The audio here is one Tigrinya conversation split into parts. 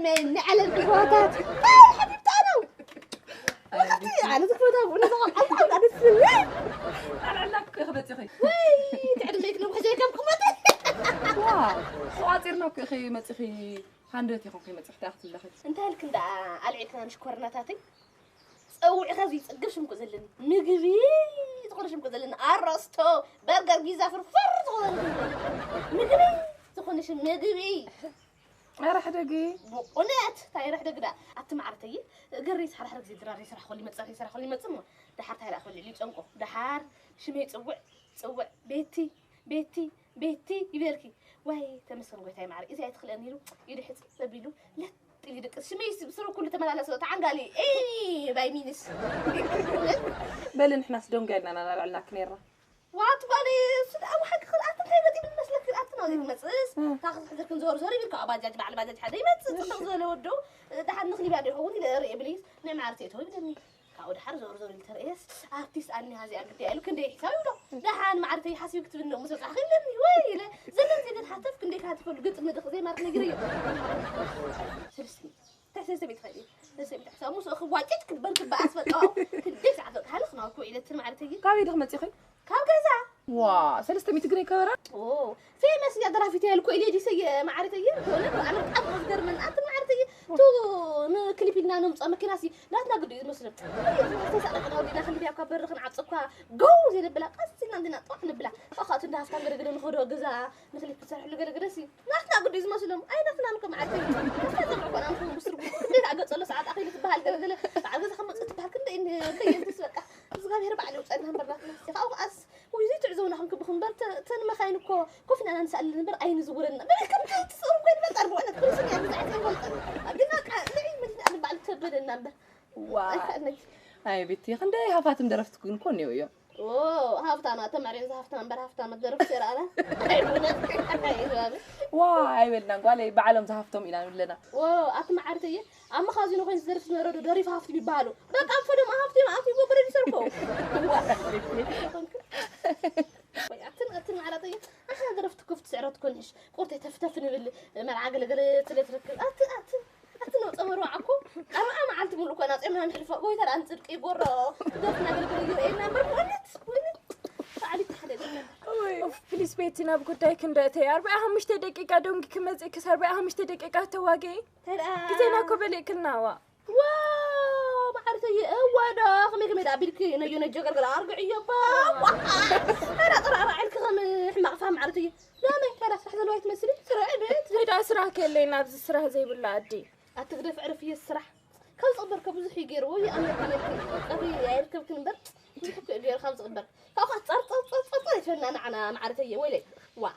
من على القفواتات. حبيبتي أنا. أختي، أنا زفوتها بقول لها عم عم عم تسوي. ኣልዕላኩ ኢኺ መፂኺ ወይ ትዕድመይክ ነብሕዘይ ከም ክመጠ ተቋፂርና እኮ ኢኺ መፂኺ ሃንደበት ኢኹም ከይመፅኺ ተኣኽትለኺ እንታይ ልክ እንዳ ኣልዒልክና ንሽኮርናታተይ ጸውዒ ከዚ ይጽግብ ሽምኩ ዘለኒ ምግቢ ዝኾነ ሽምኩ ዘለኒ ኣረስቶ በርገር ጊዛ ፍርፍር ዝኾነ ምግቢ ዝኾነ ሽም ምግቢ ኧረ ሕደጊ ብእውነት እንታይ ረሕደግ ዳ ኣቲ ማዓርተይ ገሪ ሓርሓር ግዜ ድራር ይስራሕ ኮሉ ይመጽእ ይስራሕ ኮሉ ይመጽእ እሞ ድሓር እንታይ ደኣ ኮሉ ይጨንቆ ድሓር ሽመይ ጽውዕ ጽውዕ ቤቲ ቤቲ ቤቲ ይበልኪ ዋይ ተመስገን ጎይታይ ማዓር እዚ ኣይትኽልአኒ ኢሉ ኢዱ ሕጽ ዘቢሉ ለጥ ኢሉ ይድቅስ ሽመይ ብስሩ ኩሉ ተመላለሰ ተዓንጋሊ እ ባይ ሚኒስ በሊ ንሕናስ ደንጓ ኢልና ኢና ናልዕልናክ ነይርና ዋት ጓለይ እሱ ደኣ ሓቂ ክልኣት እንታይ መፂ መስለክ ክልኣት ነው ዘይትመፅእስ እታ ክትሕዝር ክንዞር ዞር ይብል ካብ ባጃጅ በዓል ባጃጅ ሓደ ይመፅእ ፅብቅ ዝበለ ወዶ ደሓን ንክሊብያ ዶ ይኸውን ኢለ ርኢ ብሊስ ናይ መዓርተይ እተው ይብለኒ ካብኡ ደሓር ዞር ዞር ኢሉ ተርእየስ ኣርቲስት ኣኒሃ እዚኣ ግዲ ኢሉ ክንደይ ሒሳብ ይብሎ ደሓን መዓርተይ ሓሲብ ክትብል ነው ምስ በፃዕኺ ይብለኒ ወይ ኢለ ዘለን ዜደን ሓተፍ ክንደይ ካትፈሉ ግጥሚ ድኽ ዘይማርክ ነግርዮ ሰለስተ ሚእቲ እንታይ ሰለስተ ሚእቲ ኸይዲ ሰለስተ ሚእቲ ሕሳብ ምስኡ ክዋጭጭ ክትበል ክበኣስ በቃ ክንደይ ሰዓት በቃ ሃለኽ ናውኩ ኢለትን መዓርተይ ካበይ ድኽ መፂኺ ካብ ገዛ ዋ ሰለስተ ሚእቲ ግደይ ከበራ ኦ ፌመስ እያ ደራፊት እያ ልኮ ኢለ ዲሰ የማዕርተየ ኮነ ኣነ በጣም ዝገርመን ኣንቲ ማዕርተየ ቱ ንክሊፕ ኢልና ነምፃ መኪና ሲ ናትና ግዲ እዩ ዝመስሎም ተሳቀቅና ወዲና ክንድያ እኳ በሪ ክንዓፅ እኳ ጎው ዘይንብላ ቀስ ኢልና እንዲና ጠዋዕ ንብላ ካካቱ እንዳ ሃፍታም ገለገለ ንኸዶ ገዛ ንክሊፕ ክሰርሕሉ ገለገለ ሲ ናትና ግዲ እዩ ዝመስሎም ኣይ ናትና ንኮ ማዕርተየ ናትና ዘምዕኮና ንኮ ብስርጉ እንዴት ኣገፀሎ ሰዓት ኣኺሉ ትበሃል ገለገለ በዓል ገዛ ከመፅእ ትበሃል ክንደ ከየንትስ በቃ እግዚኣብሔር ባዕሉ ይውፀና እምበር ናትና ሲ ካብኡ ከዓስ ውይ ዘይትዕዘቡና ክንክብኹም እምበር ተን መኻይን እኮ ኮፍ ኢልና ንስኣል እምበር ኣይንዝውረን ኢና በል ከም ትስእሩ እኮ ይንፈልጥ ኣርብዖ ነት ኩሉ ስም እያ ብዛዕባ ዘይፈልጥ ኣቢና ቃ ልዒ መዲና ኣብል ባዕሉ ተበለና እምበር ዋ ኣይከኣልናይ ኣይ ቤቲ ክንደይ ሃፋትም ደረፍቲ ግን እኮ እኒው እዮም ኦ ሃብታና ተመዕሪን ሃፍታና እምበር ሃፍታና ደረፍቲ ይረኣና ኣይቡነት ኣይባብል ዋ ኣይበልና ጓለይ ባዕሎም ዝሃፍቶም ኢና ንብለና ዎ ኣቲ መዓርተየ ኣብ መኻዚኖ ኮይኑ ዝደርፍ ዝነበረ ዶ ደሪፉ ሃፍቲም ይበሃሉ በቃ ፈደም ሃፍቲም ኣትይዎ ብረድ ይሰርኮ ኣትን ኣትን መዓራተየ ኣሓ ደረፍቲ ኮፍቲ ስዕረት ኮንሽ ቁርተ ተፍተፍ ንብል መርዓ ገለገለ ስለ ትረክብ ኣትን ኣትን ኣትን ነው ጸመሩ ዓኮ ኣርዓ መዓልቲ ሙሉ ኮና ጾምና ንሕልፎ ጎይታ ደኣ ንጽድቂ ይጎሮ ደፍና ገለገለ ይርእየና እምበር ብእውነት ብእውነት ባዕሊ ተሓደገና ፕሊስ ቤቲ ናብ ጉዳይ ክንደእተይ ኣርባዓ ሓሙሽተ ደቂቃ ደንጊ ክመፅእ ክስ ኣርባዓ ሓሙሽተ ደቂቃ ተዋገ ተደኣ ግዜና እኮ በሊእክናዋ ዋ ማዓርተየ እወ ዶ ከመይ ከመይ ደኣ ቢልኪ ነዮ ነጆ ገልገል ኣርግዕዮ ባ ኣራ ጥራራ ዕልኪ ከም ሕማቕ ፋ ማዓርተየ ዳመይ ተራ ስራሕ ዘለዋ ይትመስሊ ስራሕ ቤት ሄዳ ስራሕ ከለይ ናብዚ ስራሕ ዘይብላ ኣዲ ኣትግደፍ ዕርፍየ ስራሕ ካብ ዝቕበር ከ ብዙሕ እዩ ገይርዎ ይኣመልካ ነልኪ ቀሪ ኣይርከብክን እምበር ብዙሕ እኮ እዩ ገይሩ ካብ ዝቕበር ካብኡ ከዓ ፀር ፀር ፀር ፀር ፀር ይትበልና ንዓና ማዓርተየ ወይለይ ዋ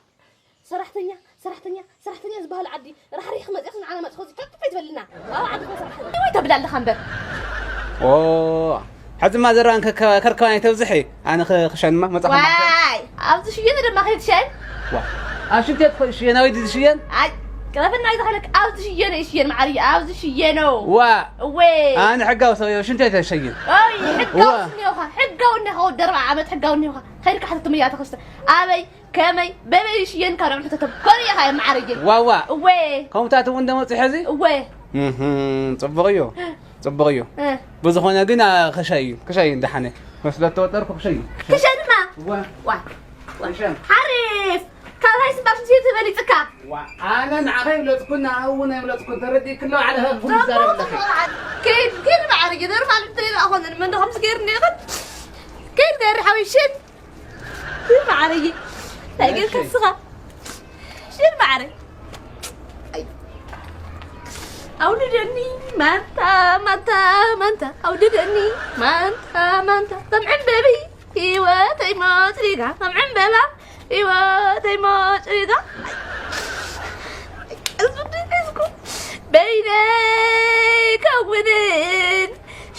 ሰራሕተኛ ሰራሕተኛ ሰራሕተኛ ዝበሃል ዓዲ ራሕሪሕ ክመፅእ ንዓና መፅእ ከዚ ጨፍጭፍ ኣይትበልና ኣብ ዓዲ ሰራሕተኛ ወይ ተብል ኣለኻ እምበር ኦ ሕዚ ማ ዘራን ከርከባን ተብዝሒ ኣነ ክሸንማ መፃኹ ዋይ ኣብዚ ሽየነ ድማ ከይትሸን ኣብ ሽንቴት ሽየናዊ ድዚ ሽየን ኣይ ቅረፈና ይተኸለክ ኣብዚ ሽየነ ይሽየን ማዓርየ ኣብዚ ሽየነ ዋ እወ ኣነ ሕጋዊ ሰብ እየ ሽንቴት ሸይን ኦይ ሕጋዊ እኒሆኻ ሕጋዊ እኒኻ ወዲ ኣርባዓ ዓመት ሕጋዊ እኒሆኻ ከይድካ ሕተትም እያ ተኸስተ ኣበይ ከመይ በበይ ይሽየን ካብ ንዕም ሕተቶም ኮን እየ ካየ ማዓርየ ዋዋ እወ ከምኡታት እውን እንደመፅእ ሕዚ እወ እህም፣ ፅቡቕ እዩ ፅቡቕ እዩ እ፣ ብዝኾነ ግን አ፣ ክሸይ እዩ ክሸይ እዩ ደሓነ መስለ ተወጠርኩ ክሸይ እዩ ክሸንማ እወ ዋ ክሸን ሓሪፍ ካብ ናይ ስምባር ሽንት ቤት በሊፅካ ዋ፣ ኣነ ንዓኸ ይብለፅኩን ንኣ እውን ኣይብለፅኩን ተረዲእክሎ ዓለ ክዛረብ ኣለካ ከይድ ከይድ ማዓርየ ኖርማል ብትሪባ ኣኾነ መንዶ ከምዚ ገይሩ እኒኽን ከይድ ገሪ ሓዊሽን ማዓርየ ናይ ጌርካ ስኻ ሽን ማዓርየ ኣውልደኒ ማንታ ማንታ ማንታ ኣውልደኒ ማንታ ማንታ ከም ዕምበቢ ህይወተይ ሞጭሪጋ ከም ዕምበባ ህይወተይ ሞጭሪጋ እሱ ድቅስኩ በይነይ ከውንን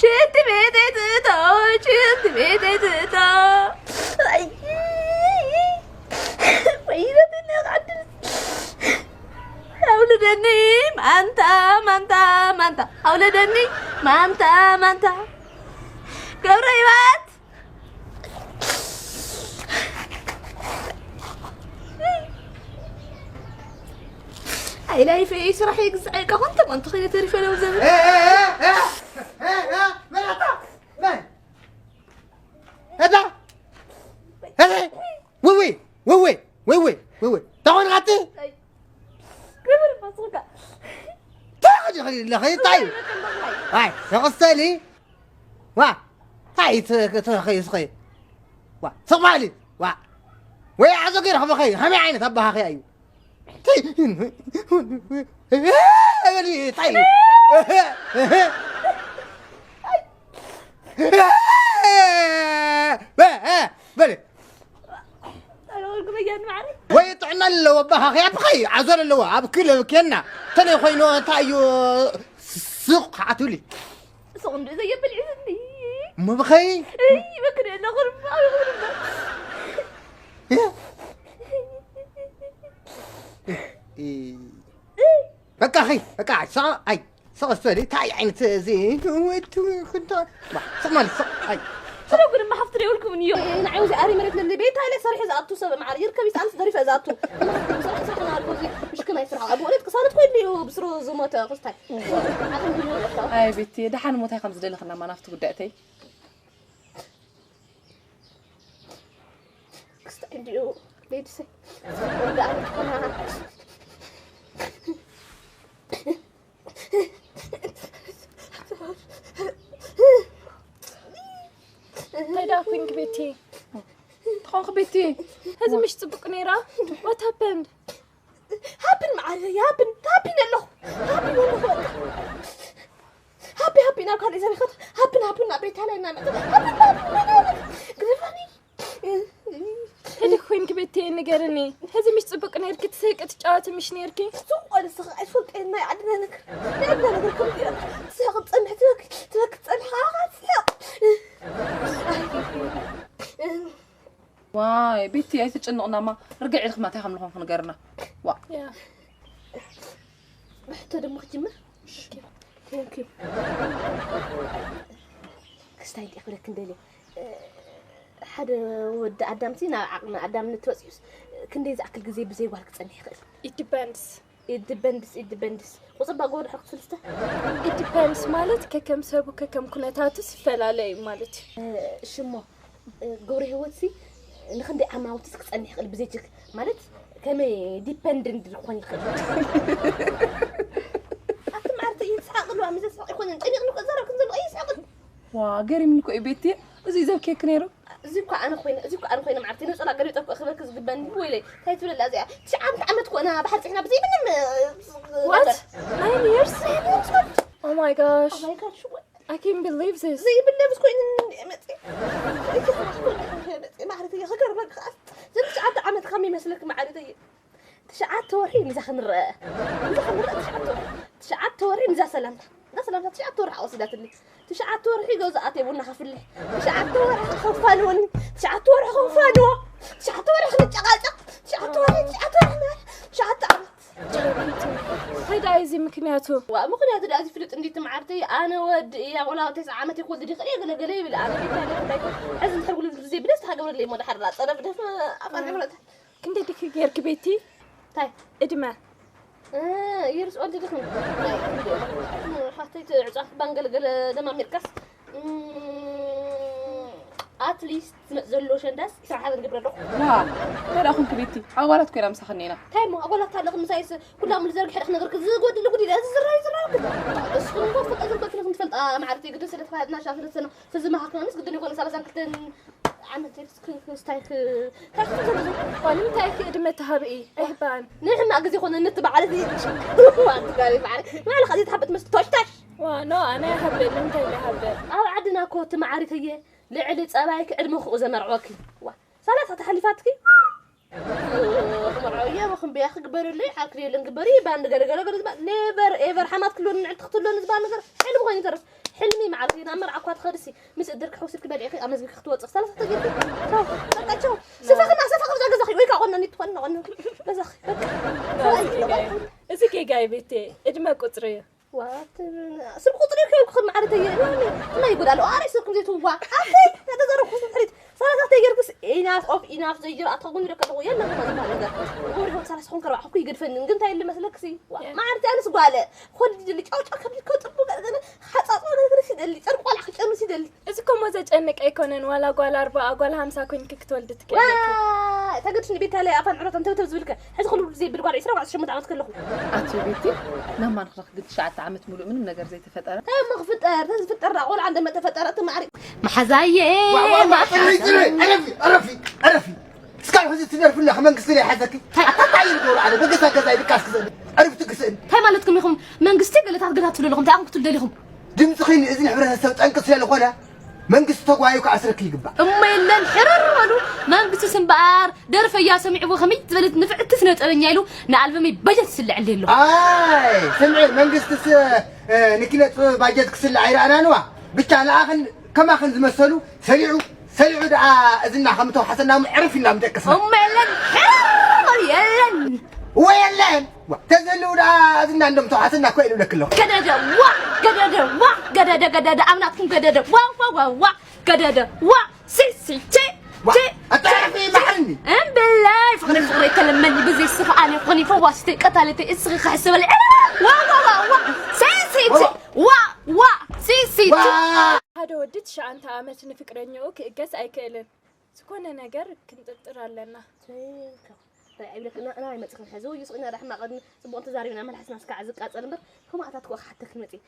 ሽንቲ ቤተይ ትእቶ ሽንቲ ቤተይ ትእቶ ወይነትነቃድስ ኣውልደኒ ማንታ ማንታ ማንታ ኣውልደኒ ማንታ ማንታ ገብረ ህይወት ላይፈይ ስራሕ ይግዛእ እካ ኮንተ ማንተ ኸይነ ተሪፈ ለው ዘብል መን ኣታ መን እታ እታ ውይ ውይ ውይ ውይ ውይ ውይ ውይ ታኾን ካቲ ግብር መስልካ ታኾን ለኸይ ታይ ኣይ ተኸስተሊ ዋ ታይ ተኸይ ስኸይ ዋ ስቕ በሊ ዋ ወይ ዓዞ ገይረ ከመኸይ ከመይ ዓይነት ኣባኻ ኸያ እዩ ወይ ጥዕና ኣለዎ ኣባኻ ኸያ ብኸይ ዓዞ ኣለዎ ኣብ ክል ኬና ተለይ ኮይኑ እንታይ እዩ ስቕ ዓትብሊ ሱቕ እንዲ ዘየብል ዒዝኒ እሞ ብኸይ ይበክር ኣለኹ ርባ በቃ ኸይ በቃ ሰ ኣይ ሰቕ ስተሊ እንታይ ዓይነት እዚ ወቱ ክንታ ሰቕ ማለት ሰቕ ኣይ ስለ ጉድ ማሓፍት ደይብልኩም እዩ ንዓይ እዚ ኣሪ መሬት ለለ ቤት ሃለ ሰርሒ ዝኣቱ ሰብ ማዓር ይርከብ ይስኣንስ ደሪፈ ዝኣቱ ስራሕ ስራሕ ናርጎ እዚ ምሽክና ይስራሕ ኣብ ወለት ክሳለት ኮይኑ እዩ ብስሩ ዝሞተ ክስታይ ኣይ ቤቲ ደሓን ሞታይ ከም ዝደለኽና ማናፍቲ ጉዳእተይ ክስታይ እንዲኡ ቤድሰ እንታይ ደኣ ኮንክ ቤቲ ትኾንክ ቤቲ ሕዚ ምሽ ፅቡቅ ነይራ what happened ሃብን መዓረይ ሃብን ሃብን ኣለኹ ሃብን ኣለኹ በቃ ሃቢ ሃቢ ናብ ካልእ ዘሪኸት ሃብን ሃብን ናብ ቤታ ላይ እናመጠ ሃብን ሃብን ግደፋኒ ሕጂ ኮይንኪ ቤተየ ንገርኒ ሕዚ ምሽ ፅቡቅ ነርኪ ትስሕቂ ትጫወቲ ምሽ ነርኪ ሱቅ ወደ ስኻ ኣይትፈልጠ ናይ ዓድና ነገር ናይ ዓድና ነገር ከም ትስሕቅ ትጸንሕ ትበክ ትበክ ትጸንሕ ካኻ ትስሕቅ ዋይ ቤቲ ኣይትጨንቕናማ ርግዕ ኢልክማ እንታይ ከም ዝኾንኩ ንገርና ዋ ብሕቶ ደሞ ክጅምር ክስታይ እንታይ ክብለክ እንደልየ ሓደ ወዲ ኣዳምሲ ናብ ዓቕሚ ኣዳምነት ተበፂሑስ ክንደይ ዝኣክል ግዜ ብዘይ ጓል ክፀንሕ ይኽእል it depends it depends it depends ቁፅባ ጎወድ ሕርኩ ስልስተ it depends ማለት ከከም ሰቡ ከከም ኩነታቱ ይፈላለ እዩ ማለት እዩ ሽሞ ግብረ ህይወትሲ ንክንደይ ዓማውትስ ክፀንሕ ይኽእል ብዘይችክ ማለት ከመይ dependent ክኾን ይኽእል ኣብቲ ማዕርቲ ይስሓቅሉ ኣብ ምዘስሓቅ ይኮነን ጨኒቅኒ ክዛረብ ክንዘሎ ይስሓቅሉ ዋ ገሪምኒ እኮ እዩ ቤቲ እዚ ዘብኬክ ነይሩ እዚ እኳ ኣነ ኮይነ እዚ እኳ ኣነ ኮይነ ማዕርቲ ነፀላ ገሪጠ እኮ ክበክ ዝግበኒ ወይለይ እንታይ ትብለላ እዚኣ ትሽዓተ ዓመት ኮና ባሕር ፅሕና ብዘይ ምንም what nine years oh my gosh I can't believe this ዘይብለ ምስ ኮይኑ መፂ ማዕርቲ ክገርመክ ከዓስ ዘን ትሽዓተ ዓመት ከም ይመስለክ ማዕርቲ ትሽዓተ ወርሒ ንዛ ክንረአ ንዛ ክንረአ ትሽዓተ ወርሒ ትሽዓተ ወርሒ ንዛ ሰላምታ ንዛ ሰላምታ ትሽዓተ ወርሒ ኣወሲዳትኒ ትሽዓተ ወርሒ ገዛ ኣትየ ቡና ከፍልሕ ትሽዓተ ወርሒ ክፋንወኒ ትሽዓተ ወርሒ ክንፋንዎ ትሽዓተ ወርሒ ክንጨቃጨቅ ትሽዓተ ወርሒ ትሽዓተ ወርሒ ትሽዓተ ዓመት እንታይ ደኣ እዚ ምክንያቱ ዋ ምክንያቱ ደኣ እዚ ፍልጥ እንዲቲ መዓርተይ ኣነ ወዲ እያ ቆላ ተስዓ ዓመት ይኮልድ ይኽእል እየ ገለገለ ይብል ኣነ ቤታ ደፍዳይ ሕዚ እንድሕር ጉልት ግዜ ብደስ ተሃገብረለ እሞ ድሓር ጸረፍ ደፍ ኣፋር ገብረታ ክንደይ ድኪ ጌርኪ ቤቲ እንታይ እድመ ይርስ ኦልድ ድኽም ሓተይ ትዕጻፍ ባንገልገለ ደማሚርካስ ኣትሊስት ዝመፅ ዘሎ ሸንዳስ ስራሓ ክንገብረ ኣለኹ ዋ ተዳ ኩንኪ ቤቲ ኣጓላት ኮይና ምሳኽኒ ኢና እንታይ እሞ ኣጓላት ኣለኹ ምሳይስ ኩላ ሙሉ ዘርግሐ ድክ ነገር ዝጎድል ጉድ ኢለ እዚ ዝራዩ ዝራዩ ክዳ እስኹም እኮ ትፈልጣ ዝርጎ ክልኹም ትፈልጣ ማዕርት ግድን ስለ ተፋለጥና ሻ ስለ ዝሰና ስዚ መሃክና ምስ ግድን ይኮነ ሰላሳን ክልተን ዓመት ስታይ እንታይ ክትዘልዙ ንምንታይ ክእድመ ተሃብኢ ኣይባን ንሕና ግዜ ኮነ ንትበዓለት ኣንትጋሪ በዓል ንባዕልኻ ዘይትሓብእ ትመስል ቶሽታሽ ዋ ኖ ኣነ ይሃብእ ንምንታይ ይሃብእ ኣብ ዓድና እኮ ትመዓሪተየ ልዕሊ ጸባይኪ ዕድመ ክኡ ዘመርዕወኪ ዋ ሰላሳ ተሓሊፋትኪ ክመርዖ እየ መኽንበያ ክግበረለይ ሓክሪ የለን ግበሪ ባንድ ገለገለገለ ዝበሃል ኔቨር ኤቨር ሓማት ክልወኒ ንዕልቲ ክትልወኒ ዝበሃል ነገር ሕልሚ ኮይኑ ይተርፍ ሕልሚ መዓልቲ ናብ መርዓ እኳ ትኸድሲ ምስ እድርኪ ሕውሲትኪ በሊዕኪ ኣብ መዝጊ ክትወፅእ ሰላሳ ተጀምሪ ቻው በቃ ቻው ሰፋ ከማ ሰፋ ከብዛ ገዛኺ ወይ ከዓ ቆነኒ ትኾኒ ቆነ ገዛኺ በቃ እዚ ጌጋ እዩ ቤቴ እድመ ቁፅሪ እዩ ስልኪ ቁፅሪ ከይብኩ ከም ማዕረተየ ትማይ ይጎዳሉ ኣረ ስልኩም ዘይትዋ ኣተይ ተዘረኩ ስሕሪት ሰላሳ ተይገርክስ ኢናፍ ኦፍ ኢናፍ ዘይጀር ኣትኸውን ይረከ ኣለኹ የለ ከማ ዝበሃል ነገር ወሪ ሆን ሰላሳ ኾን ከረባ ሕኩ ይገድፈኒ ግን እንታይ ይመስለክሲ ማዓርቲ ኣነስ ጓለ ኾን ይደሊ ጫው ጫው ከብዲ ከጥቡ ገለ ሓጻጽ ገለ ሲደሊ ጨርቆላ ክጨኑ ሲደሊ እዚ ኮሞ ዘጨንቅ ኣይኮነን ዋላ ጓል ኣርባ ጓል ሃምሳ ኮይንክ ክትወልድ ትክእል ተገድሽ ንቤት ታለ ኣፋን ዕሮት እንተብተብ ዝብልከ ሕዚ ኩሉ ግዜ ብል ጓል ዕስራ ሸሞንተ ዓመት ከለኹ ኣቲ ቤቲ ናማን ክረክ ግን ትሽዓተ ዓመት ሙሉእ ምንም ነገር ዘይተፈጠረ እንታይ እሞ ክፍጠር ተዝፍጠር ቆልዓ እንደመተፈጠረ ትማዕሪ መሓዛየ ዕረፊ ዕረፊ ዕረፊ እስካብ ሕዚ ትደርፊ ኣለኺ መንግስቲ ዘይሓዘኪ ኣታጣይል ገብሩ ዓለ በገዛ ገዛ ይድቃስ ክስእል ዕርፍቲ ክስእል እንታይ ማለትኩም ኢኹም መንግስቲ ገለታት ገታት ትብሉ ኣለኹም እንታይ ኣኹም ክትደሊኹም ድምፅኺ ንእዝኒ ሕብረተሰብ ጠንቂ ስለዝኾነ መንግስቲ ተጓዩ ክኣስረኪ ይግባእ እሞ የለን ሕርር በሉ መንግስቲ ስምበኣር ደርፈያ ሰሚዕዎ ከመይ ዝበለት ንፍዕቲ ስነ ጥበበኛ ኢሉ ንኣልበመይ በጀት ይስልዐለይ ኣሎ ኣይ ስምዒ መንግስቲ ንኪነ ጥበብ ባጀት ክስልዕ ኣይረኣናንዋ ብቻ ንኣኽን ከማኽን ዝመሰሉ ሰሊዑ ሰሊዑ ደኣ እዝና ከም ተውሓሰና ምዕርፍ ኢልና ምደቅስና እሞ የለን ሕርር በሉ የለን እወ የለን ተዘልው ደኣ እዝና እንደም ተውሓሰና እኮ ኢሉ ብለክ ኣለኹ ገደደ ዋ ገደደ ዋ ገደደ ገደደ ኣብ ናትኩም ገደደ ዋ ዋ ዋ ዋ ገደደ ዋ ሲሲ ቺ ቺ ኣጣዕፊ ማሕርኒ እምብላይ ፍቅሪ ፍቅሪ ተለመኒ ብዘይ ስኻ ኣነ ኮኒ ፈዋስቲ ቀታለቲ እስኺ ክሕስበለ ዋ ዋ ዋ ዋ ሲሲ ቺ ዋ ዋ ሲሲ ቺ ሓደ ወዲ ትሽዓንተ ዓመት ንፍቅረኛኡ ክእገስ ኣይክእልን ዝኾነ ነገር ክንጥርጥር ኣለና ኣይብለክና እና ይመፅእ ክንሕዚ እዩ ስቕና ዳሕማ ቅድሚ ፅቡቕ እንተዛሪብና መልሓስና ስካዕ ዝቃፀል እምበር ከምኣታት ኮ ክሓተክ ይመፅእ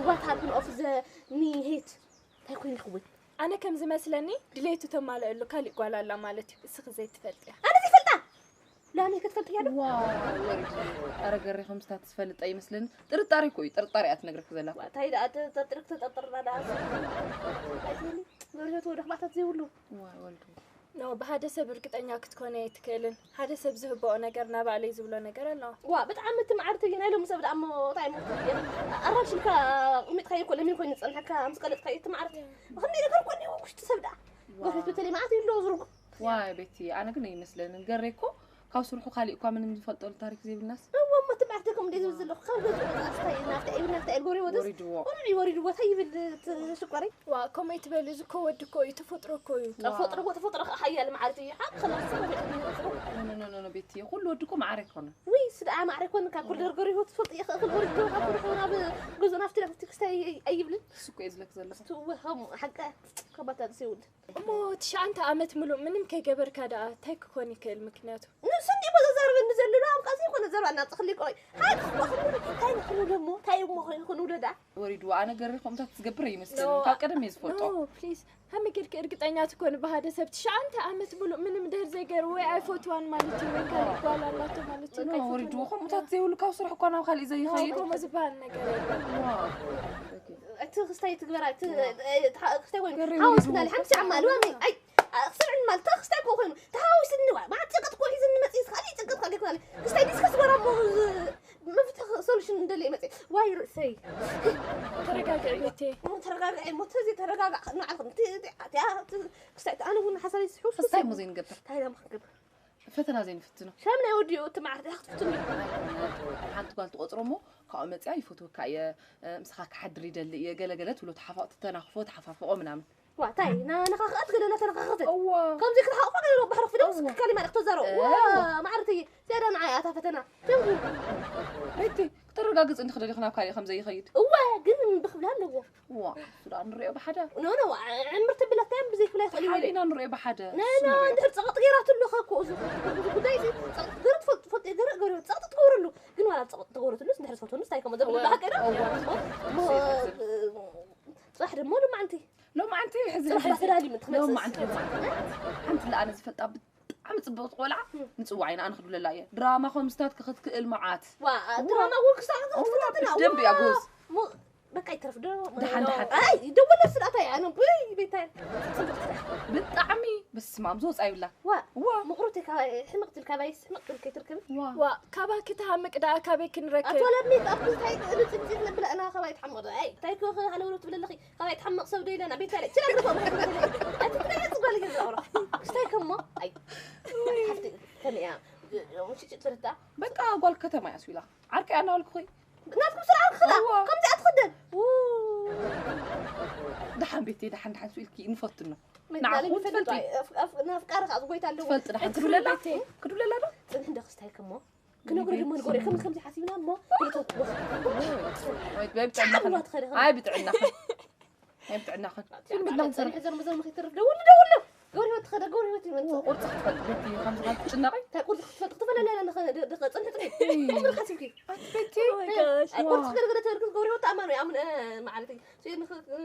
what happened of the me hate እንታይ ኮይኑ ይኸውን ኣነ ከም ዝመስለኒ ድሌቱ ተማልአሉ ካሊእ ጓል ኣላ ማለት እዩ እስኺ ዘይትፈልጥያ ኣነ ዘይፈልጣ ላመይ ክትፈልጥያ ዶ ኣረ ገሬ ከምስታ ትፈልጥ ኣይመስለኒ ጥርጣሬ እኮ እዩ ጥርጣሬ እያ ትነግረክ ዘላ እንታይ ደኣ ተጥርክ ተጠርጥርና ደኣ ወሪዶት ወደ ክባታት ዘይብሉ ወልዱ ኖ ብሓደ ሰብ እርግጠኛ ክትኮነ ኣይትክእልን ሓደ ሰብ ዝህበኦ ነገር ናባዕለይ ዝብሎ ነገር ኣሎ ዋ ብጣዕሚ እቲ መዓርት እዩ ናይ ሎሚ ሰብ ደኣ እሞ እንታይ ሞ ኣራሽ ኢልካ ቁሚጥካዮ እኮ ለሚን ኮይኑ ዝፀንሐካ ምስ ቀለጥካዮ እቲ መዓርት ብክንደይ ነገር እኮ እኒኦ ውሽጢ ሰብ ደኣ ጎፈት በተለይ መዓት እዩ ኣለዎ ዝርጉ ዋይ ቤቲ ኣነ ግን ኣይመስለንን ገሬ እኮ ካብ ስርሑ ካሊእ እኳ ምንም ዝፈልጠሉ ታሪክ ዘይብልናስ እወ እሞ ትማዕርተይ ከም እንደ ዝብል ዘለኹ ካብ ገዝኡ ወፃ ስታይ ናፍታ እዩ ናፍታ እዩ ጎሬ ወደስ ወሪድዎ ቆልዑ እዩ ወሪድዎ እንታይ ይብል ሽኮረይ ዋ ከምኡ ኣይትበል እዚ እኮ ወዲ እኮ እዩ ተፈጥሮ እኮ እዩ ተፈጥሮ እኮ ተፈጥሮ ከዓ ሓያል መዓልቲ እዩ ሓቅ ከላስ ኖኖኖኖ ቤቲ ኩሉ ወዲ እኮ ማዕረ ኣይኮነ ውይ ስድኣ ማዕረ ኣይኮነ ካብ ኩሉ ደርገር ይሆ ትፈልጥ እየ ክእክል ወሪድዎ ካብ ኩሉ ናብ ገዝኡ ናፍቲ ናፍቲ ክስታይ ኣይብልን እሱ እኮ እዩ ዝለክ ዘለኹ ትወኸሙ ሓቀ ከባታ ዝሰውል እሞ ትሽዓንተ ዓመት ምሉእ ምንም ከይገበርካ ደኣ እንታይ ክኾን ይክእል ምክንያቱ? ንሱ እንዲሞ ዘዛርበኒ ዘሎ ዶ ኣብቃ ዘይኮነ ዘርባ እናፅኽሊ ቆይ ሃይ ክኾን እንታይ ንኽንብሎ እሞ እንታይ እሞ ክንብሎ ደኣ ወሪድዋ ኣነ ገሪ ከምታት ትገብር ይመስለኒ ካብ ቀደም እየ ዝፈልጦ ኖ ፕሊዝ ከመይ ጌርኪ እርግጠኛ ትኮኒ ብሃደ ሰብ ትሽዓንተ ዓመት ሙሉእ ምንም ድህር ዘይገይሩ ወይ ኣይፈትዋን ማለት እዩ ወይ ካልእ ጓል ኣላቶ ማለት እዩ ኖ ወሪድዎ ከምታት ዘይብሉ ካብ ስራሕ እኳ ናብ ካሊእ ዘይኸይድ ከምኡ ዝበሃል ነገር የለን እቲ ክስታይ ትግበራ እቲ ክስታይ ኮይኑ ሓወስ ክናሊ ሓምሳ ዓማ ልዋኒ ኣይ ክስዕን ማለት ክስታይ ኮ ኮይኑ ተሃዊስኒ ዋ ማለት ጭቅት ኮ ሒዝኒ መጽእ ስኻሊ ጭቅት ካሊ ክናሊ ክስታይ ዲስከስ ገራ ሞ መፍትሒ ሶሉሽን እንደለ መጽእ ዋይ ርእሰይ ተረጋግዒ ቤቴ ተረጋግዒ ሞ ተዚ ተረጋጋዕ ንዓኹም ክስታይ ኣነ እውን ሓሳበይ ስሑ ክስታይ ሞ ዘይንገብር እንታይ ዳማ ክንገብር ፈተና ዘይንፍትኖ ሻም ናይ ወዲኡ እቲ መዓር ዲኻ ክትፍትኑ ሓንቲ ጓል ትቆፅሮ እሞ ካብኡ መፅያ ይፈትወካ እየ ምሳኻ ክሓድር ይደሊ እየ ገለገለ ትብሎ ተሓፋቕ ትተናኽፎ ተሓፋፍቖ ምናምን ዋ እንታይ ናነኻኽኣት ገለ ናተነኻኽተ እዋ ከምዚ ክትሓቕፎ ገለ ባሕሪ ክፍደ ምስ ካሊ ማለት ተዛረቡ ዋ ማዕርትይ ዝያዳ ንዓይ ኣታ ፈተና ቤቲ ክተረጋግፅ እንዲ ክደሊ ናብ ካሊእ ከም ዘይኸይድ እዋ ግን ብክብላ ኣለዎ እዋ እሱ ደኣ ንሪኦ ብሓደ ኖ ኖ ዕምርቲ ብለታዮም ብዘይፍላ ይኽእል እዩ ሓሊእና ንሪኦ ብሓደ ኖ ኖ እንድሕር ፀቕጥ ገይራትሉ ኸ እኮ እዚ ጉዳይ እዚ ፀቕጥ ገይራ ትፈልጥ ትፈልጥ ገይረ ገይረ ፀቕጥ ትገብረሉ ግን ዋላ ፀቕጥ ተገብረትሉስ እንድሕር ዝፈትወሉስ እንታይ ከም ዘድርሉ ብሓቂ ዶ እሞ ፅባሕ ደሞ ሎማዓንቲ ሎማዓንቲ ሕዚ ፅባሕ ተዳልዩ ምትመፅእ ሓንቲ ለኣነ ዝፈልጣ ብጣዕሚ ፅብቕቲ ቆልዓ ንፅዋዕ ኢና ኣነ ክድብለላ እየ ድራማ ከምስታት ክትክእል መዓት ድራማ እውን ክሳዕ ክትፈታተና ደንብ እያ ጎዝ በቃ ይትረፍ ዶ ደሓን ደሓን ኣይ ይደወለ ስላታ እያ ነው ብይ ቤታይ ብጣዕሚ በስማም ዝወፃ ይብላ ዋ ዋ ምቕሩት ካባይ ሕምቕ ትል ካባይ ሕምቕ ትል ከይትርክብ ዋ ዋ ካባኪ ትሃምቅ ደኣ ካበይ ክንረክብ ኣትወለድ ሜክ ኣፕ እንታይ ቅድም ፅንፂት ነብላ እና ካባይ ትሓምቕ ኣይ እንታይ ክኸ ሃለውሎ ትብለለኺ ካባይ ትሓምቕ ሰብ ዶ ኢለና ቤት ያለ ችላ ግርፎ ኣቲ ትበለጽ ጓል ገዛ ኦሮ ክስታይ ከሞ ኣይ ሓፍቲ ከመያ ሽጭ ትርታ በቃ ጓል ከተማ ያስዊላ ዓርከይ ኣናበልኩኺ ናትኩም ስርዓት ክላ ከምዚኣ ትኽደን ደሓን ቤተይ፣ ደሓን፣ ደሓን ስኢልኪ ንፈትኖ። ንዓኹም ትፈልጢ። ኣፍቃሪ ከኣ ዝጎይታ ኣለዎ። ትፈልጢ ደሓን። ክድውለላ? ክድውለላ ዶ? ጽንሕ እንዶ ክስታይ ከሞ። ክነግሮ ድማ ንጎሪ። ከም-፣ ከምዚ ሓሲብና እሞ። ወይ፣ ወይ፣ ብጥዕናኽን። ኣይ፣ ብጥዕናኽን። ናይ ብጥዕናኽን። ፊልም ብጥዕና ክንሰርሕ። ዘርም ዘርም ከይተርፍ ደውል፣ ደውል፣ ደውል። ገብረ ህይወት ትኸደ፣ ገብረ ህይወት ይመጽእ። ቁርጺ ክትፈልጥ ቤቲ፣ ከምዚ ካብ ትጭነቒ? እንታይ ቁርጺ ክትፈልጥ? ክትፈላለያ ኣለኻ፣ ደ-፣ ደ-፣ ጽንሒ ጥሪ። እይ። ቁርጺ ሓሲብኪ? ኣቲ ቤቲ። ኣይ፣ ቁርጺ ክትፈልጥ ገብረ ህይወት ተኣማኑ፣ ኣምን-፣ እ፣ ማለተይ። ስኢን ኽ-፣ እ፣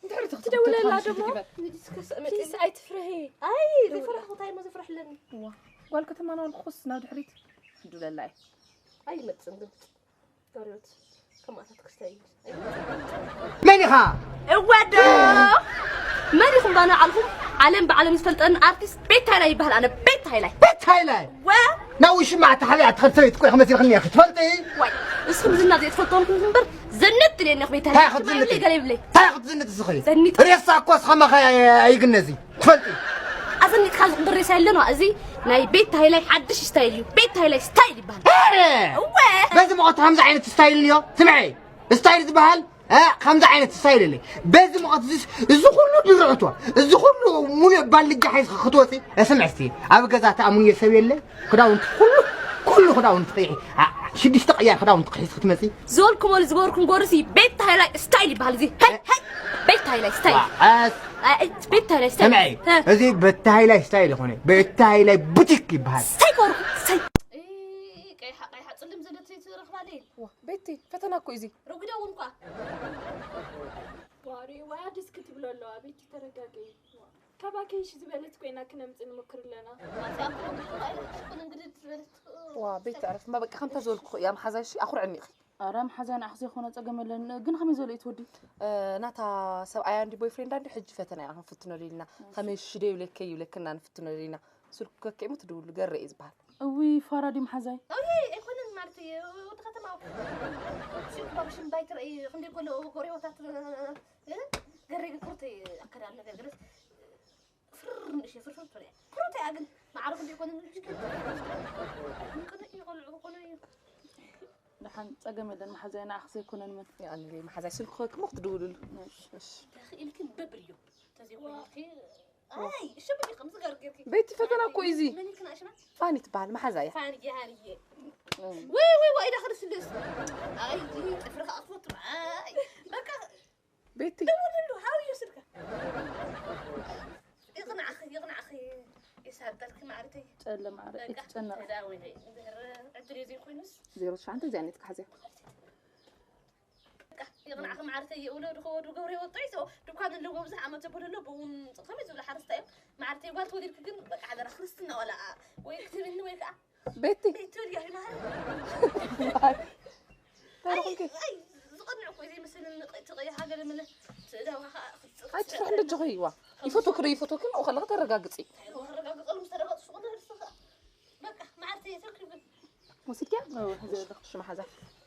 እንድሕሪ ትኽ-፣ ትደውለላ ትኽ-፣ ደሞ? ትኽበል። ንዲስከስ መጺ። ፕሊስ፣ ኣይትፍርሂ። ኣይ፣ ደውላ። ዘይፍራሕ፣ እንታይ እሞ ዘፍርሕ ኣለኒ? ዋ፣ ጓል ከተማ ነው ኣልኩስ፣ ናብ ድሕሪት ክድውለላ እየ። ኣይመጽን ግን። ገብረ ህይወት፣ ከማታት ክስታይ እዩ። መን ኢኻ? እወ ዶ? መን ኢኹም ባና ዓልኹም? ዓለም ብዓለም ዝፈልጠን ኣርቲስት ቤት ሃይላይ ይበሃል። ኣነ ቤት ሃይላይ። ቤት ሃይላይ? ወ? ናብ ውሽማ ተሓቢኣ ትኸድ ሰበይቲ እኮ ኢኺ መሲልክኒ ኢኺ። ትፈልጢ? ዋይ፣ ንስኹም ዝና ዘይትፈልጥዎም እምበር ዘንጥ ኢለ እኒኹ ቤት እንታይ ሃይላይ። ክትዝንጢ? ሽማ ይብለይ፣ ገለ ይብለይ። እንታይ ክትዝንጢ እስኺ? ዘኒጥ። ሬሳ እኮ እስኸ መኸ ኣይ-፣ ኣይግነዚ። ትፈልጢ? ኣዘኒጥካ ዝቕብር ሬሳ የለና። እዚ ናይ ቤት ሃይላይ ሓድሽ ስታይል እዩ። ቤት ሃይላይ ስታይል ይበሃል። ኣረ! እወ! በዚ መቐት ከምዚ ዓይነት ስታይል እኒኦ? ስምዐይ፣ ስታይል ዝበሃል፣ እ፣ ከምዚ ዓይነት ስታይል የለይ። በዚ መቐት እዚስ፣ እዚ ኩሉ ድርዕቶ፣ እዚ ኩሉ ሙሉእ ባልጃ ሒዝኺ ክትወፂ፣ እ፣ ስምዒ እስቲ፣ ኣብ ገዛ ተኣምንዮ ሰብ የለ? ክዳውንቲ ኩሉ፣ ኩሉ ክዳውንቲ ቀይሒ፣ ኣ፣ ሽዱሽተ ቀያር ክዳውንቲ ክሒዝኪ ክትመፂ? ዝበልኩሞ ዝገበርኩም ጎርሲ ቤት ሃይላይ ስታይል ይበሃል እዚ። ሀይ፣ ሀይ፣ ቤት ሃይላይ ስታይል። ዋ፣ ኣስ- አ፣ እ፣ ቤት ሃይላይ ስታይል። ስምዒ፣ ሀ። እዚ ቤት ሃይላይ ስታይል ይኾነ፣ ቤት ሃይላይ ቡቲክ ይበሃል። ስታይ ኮርኩ፣ ስታይ። እ፣ ቀይሓ፣ ቀይሓ፣ ጽልም ዘለቶ ይትረኽባለይ። ዋ፣ ቤቲ፣ ፈተና እኮ እዩ እዚ። ረጒዳ እውን እኳ። ዋሪ፣ ዋ፣ ደስ ክትብሎ ኣለዋ፣ ቤቲ፣ ተረጋገይ። ካባኪ እሺ ዝበለት ኮይና ክነምጽእ ንሞክር ኣለና። ኣታ እኮ ብዙሕ ኣይደለሽ፣ ሽኩል እንግዲህ ዝበለት። ዋ፣ ቤቲ፣ ዕረፍ እማ በቃ፣ ከምታ ዝበልኩ እያ፣ መሓዛይ፣ እሺ፣ ኣኹርዕኒ ኢኺ። ኣረ፣ መሓዛይ፣ ንዓኺ ዘይኮነ ጸገም የለን፣ ግን ከመይ ዝበለ እዩ ትወዲ? እ፣ ናታ ሰብኣያ እንዲ ቦይፍሬንዳ እንዲ ሕጂ ፈተና ኢና ክንፍትነሉ ኢልና። እሺ። ከመይ እሺ ዶ ይብለከ ይብለክና ንፍትነሉ ኢልና። ስልኩ ከከይሙ ትድውሉ ገረ እዩ ዝበሃል። እውይ፣ ፋራ ድዩ መሓዛይ? እውይ፣ ኣይኮነን ማለት እዩ፣ ወዲ ከተማ። ስልኩ ባብሽን ባይትረኢ ክንደይ ኮሎ ጎሬወታት፣ እ፣ ገረ ግን ኩርተይ ኣከዳድና ገርገረስ። ፍርር ንእሽተይ ፍርፍር ትብል እያ። ኩርተይ እያ ግን ማዕረ ክንደይ ኮነ ንልጅ ግን። ቅኑዕ እዩ፣ ቆልዑ ቅኑዕ እዩ። ደሓን ጸገም የለን መሓዛይ፣ ንዓኺ ዘይኮነን መን? ያኒ መሓዛይ ስልኩ ከክሞ ክትድውልሉ። እሺ። እሺ። ተኽኢልክን በብልዮ። ተዘይኮይንኪ፣ ኣይ፣ እሺ፣ በቃ ከምዚ ገር ጌርኪ። ቤቲ ፈተና እኮ እዩ እዚ። መን ኢልክና ሽማ? ፋኒ ትበሃል መሓዛ እያ። ፋኒ፣ ሃኒዬ። እም። ወይ፣ ወይ፣ ወይ፣ ኢዳ ክልስልስ። ኣይ፣ ጥፍሪ ከኣ ክፈቱ። ኣይ፣ በቃ ቤቲ። ደውልሉ፣ ሃብዮ ስልካ። ይቕናዕኺ፣ ይቕናዕኺ፣ ይሳደልኪ ማዕርተይ። ጨለ ማዕረ፣ በቃ፣ ኣይትጨነቒ። ተዳወለይ። እንድሕር ዕድል ዘይኮይኑስ። ዜሮ ትሽዓተ እዚኣ ነትካ ሓዝያ። በቃ፣ ይቕናዕኺ ማዕርተይ፣ የውለዱ ከወዱ ገብረ ይወጡ ይሶ፣ ድኳን ኣለዎ፣ ብዙሕ ዓመት ዘበለሎ፣ ብኡን ከመይ ዝበለ ሓረስታይ እዮም። ማዕርተይ፣ ጓል ተወሊድኪ ግን፣ በቃ፣ ሓደራ፣ ክርስትና ዋላ፣ ወይ ክትብኒ ወይ ከዓ ቤቲ። ቤቲ ወዲያ ይበሃል። እንታይ ደኹምኪ? ኣይ፣ ኣይ፣ ዝቐንዕ እኮ እዩ ዘይመስለኒ፣ ንቀ-፣ ትቐይሓ ገለ መለ ትእዳዋ ኸዓ ክትጽ-፣ ኣይትፍርሒ እንዶ ጀኺ ይዋ። ይፈትወኪ ዶ ይፈትወኪ፣ ኣብኡ ከለኺ ተረጋግጺ። እንታይ ኢሉ ክረጋግጸሉ ምስ ተረጋግጹ ሱቕ ንብል ንስኻ። በቃ፣ መዓልቲ ተርኪቡ። ወሲድኪያ? እዎ፣ ሕዚ ኣለኹ። ሽማ ሓዛ።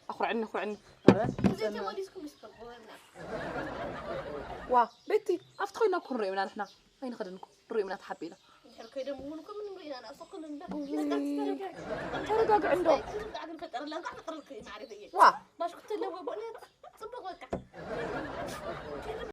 ኣኹርዕኒ፣ ኣኹርዕኒ። ኧረ፣ ብዘይ ተመሊስኩም ምስ በልኩ፣ ወና። ዋ፣ ቤቲ፣ ኣብቲ ኮይና እኮ ንሪኦ ኢና ንሕና። ኣይንኸድን እኮ። ንሪኦም ኢና ተሓቢእና። እንድሕር ከይዶም እውን እኮ ምንም ርኢና ንኣፍኩ ንንበር። እውይ። ተረጋግዒ እንዶ። እንታይ ትርዳእ ግን ፈጠረላ፣ እንኳዕ ፈጠረልኪ ማዕሪተየ። ዋ። ማሽኩ ተለዎ ቦነ ጽቡቕ በቃ።